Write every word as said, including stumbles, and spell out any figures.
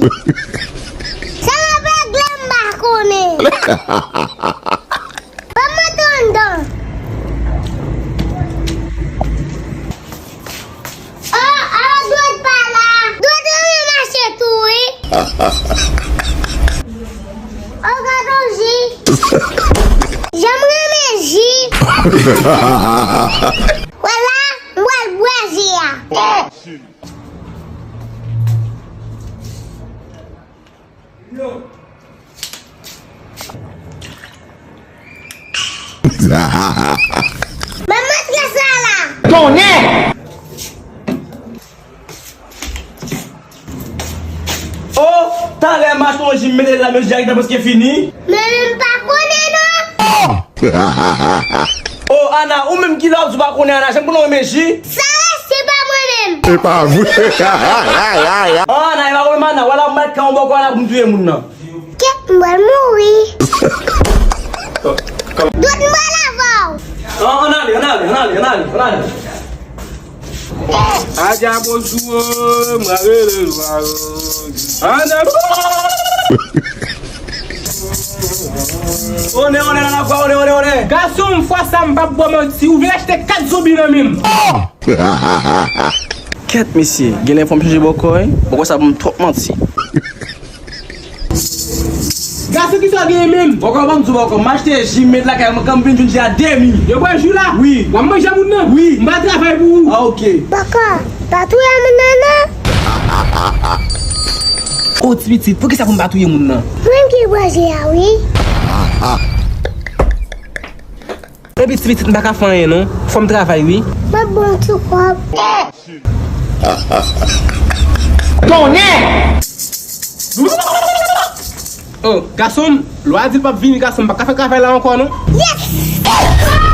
Sa m ap regle m pa konnen. Ban m antre anndan. Oh, oh, dwèt pa la. Dwèt renmen mache tou, wi. Oh, gad yon ji. Jan m renmen ji. Wè la, m pral bwè ji a. Ban m matrès la la. Tonnè! Oh, talè m achte yon ji m mete l la, men ji a gentan prèske fini. Men m pa konnen non. Oh, Ana, ou menm ki la w di w pa konnen Ana, jan m konnen w renmen ji. Sa reste pa mwen menm. Se pa vre. Ah, Ana, e pa mwen menm Ana, wala m bat ka yon bòkò Ana pou m touye moun nan. Kèt, m pral mouri. Dwèt m pral avè w. Ah, ann ale, ann ale, ann ale, ann ale, ann ale. Adja bonjou, mwen rele lwa. Ann ale. Onè, onè, nan lafwa, onè, onè, onè. Gason m, fwa sa m p ap ba w manti, ou vin achte kat zonbi nan men m. Kèt mesye, genlè fò m chanje bòkò wi. Bòkò sa ban m twòp manti. Gason kisa w genyen menm? Bòkò ban m di w bòkò, m achte ji m met lakay mwen, kan m vin jwenn ji a demi. Yo bwè ji w la? Wi. W ap manje moun nan? Wi. M pa travay pou ou. Ah, ok. Bòkò, pa touye moun nan non. Oh, ti pitit, poukisa pou m pa touye moun nan? Mwen ki bwè ji a wi. Epi ti pitit m pa ka fè anyen non. Fò m travay wi. M ap ba w ti kòb. Tonnè! Oh, gason m, lwa di l p ap vini, gason m pa ka fè travay la ankò non. Yes!